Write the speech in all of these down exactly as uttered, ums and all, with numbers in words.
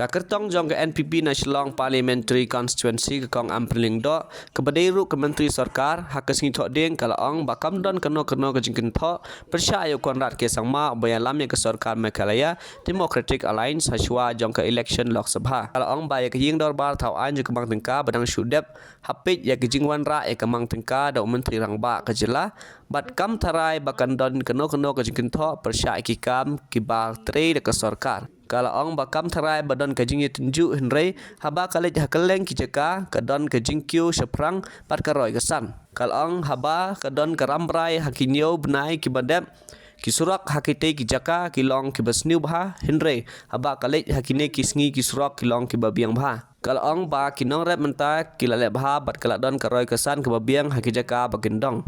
Kyrtong jong ka N P P na Shillong Parliamentary Constituency, ka Kong Ampareen Lyngdoh, kaba dei ruh ka Myntri Sorkar, ha ka sngi Thohdieng ka la ong ba kam don kano kano ka jingkynthoh pyrshah ïa u Conrad K Sangma uba ïalam ïa ka sorkar Meghalaya Democratic Alliance hashwa jong ka election Lok Sabha. Ka la ong ba ïa ka ïing dorbar thaw aiñ jong ka mang tyngka ba dang shu dep, hapdeng ïa ka jingwanrah ïa ka mang tyngka da u Myntri Rangbah ka jylla, bad kam tharai ba kan don kano kano ka jingkynthoh pyrshah ïa ki kam kiba trei da ka sorkar. Ka la ong ba kam tharai ba don ka jingïatynjuh, hynrei haba ka leit ha kylleng ki jaka ka don ka jingkiew shaphrang bad ka roi ka san. Ka la ong haba ka don ka rambrai ha ki hynñiew bnai kiba dep, ki surok ha kitei ki jaka ki long kiba sniew bha, hynrei haba ka leit ha kine ki sngi ki surok ki long kiba biang bha. Ka la ong ba ki nongrep mynta ki la leh bha bad ka la don ka roi ka san kaba biang ha ki jaka ba kin dong.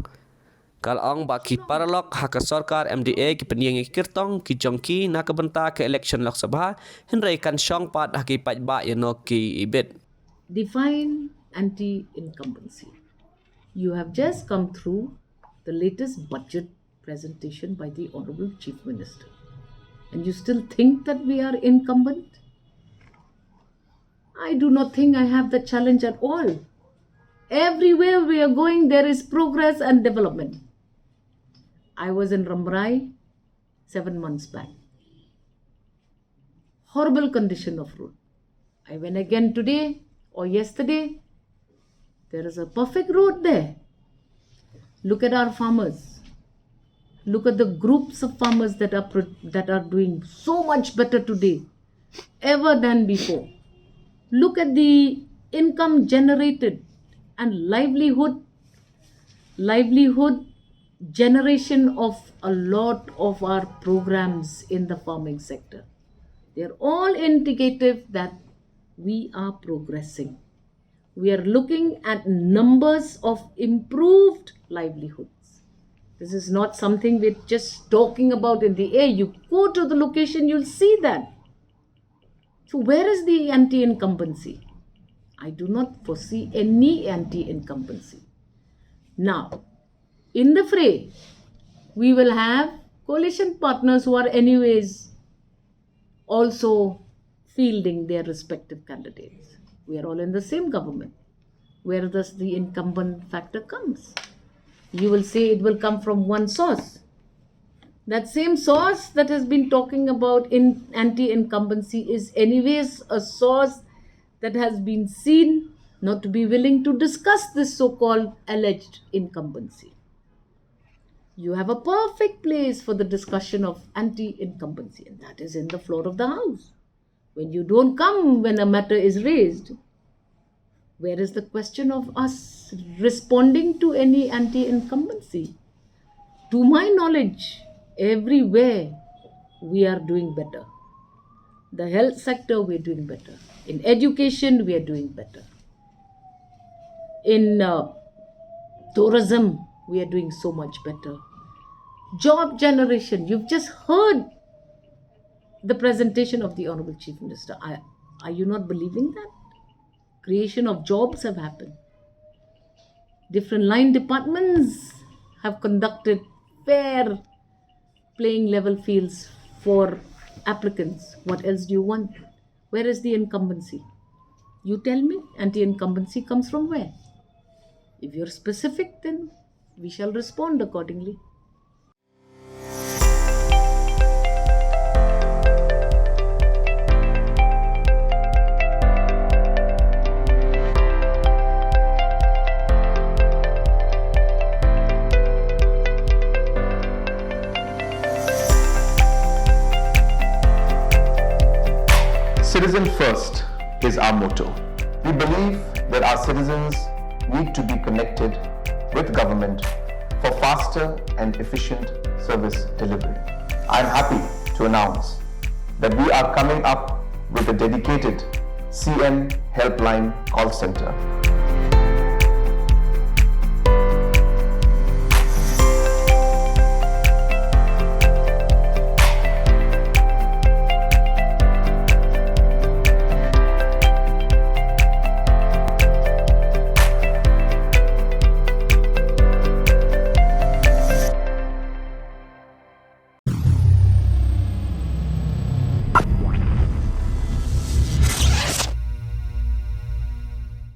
Ka la ong ba ki paralok ha ka sorkar M D A ki pynïeng ïa ki kyrtong ki jong ki na ka bynta ka election Lok Sabha, hynrei kan shong pat ha ki paidbah ïa no ki ibit. Define anti-incumbency. You have just come through the latest budget presentation by the Honorable Chief Minister. And you still think that we are incumbent? I do not think I have that challenge at all. Everywhere we are going, there is progress and development. I was in Rambrai seven months back. Horrible condition of road. I went again today or yesterday. There is a perfect road there. Look at our farmers. Look at the groups of farmers that are pro- that are doing so much better today, ever than before. Look at the income generated and livelihood, livelihood generation of a lot of our programs in the farming sector. They are all indicative that we are progressing. We are looking at numbers of improved livelihoods. This is not something we're just talking about in the air. You go to the location, you'll see that. So, where is the anti incumbency? I do not foresee any anti incumbency. Now, in the fray, we will have coalition partners who are, anyways, also fielding their respective candidates. We are all in the same government. Where does the incumbent factor comes? You will say it will come from one source. That same source that has been talking about in anti-incumbency is anyways a source that has been seen not to be willing to discuss this so-called alleged incumbency. You have a perfect place for the discussion of anti-incumbency, and that is in the floor of the House. When you don't come when a matter is raised, where is the question of us responding to any anti-incumbency? To my knowledge, everywhere we are doing better. The health sector, we are doing better. In education, we are doing better. In uh, tourism, we are doing so much better. Job generation, you've just heard the presentation of the Honorable Chief Minister. Are, are you not believing that? Creation of jobs have happened. Different line departments have conducted fair playing level fields for applicants. What else do you want? Where is the incumbency? You tell me, anti incumbency comes from where? If you're specific, then we shall respond accordingly. Citizen first is our motto. We believe that our citizens need to be connected with government for faster and efficient service delivery. I am happy to announce that we are coming up with a dedicated C M Helpline call center.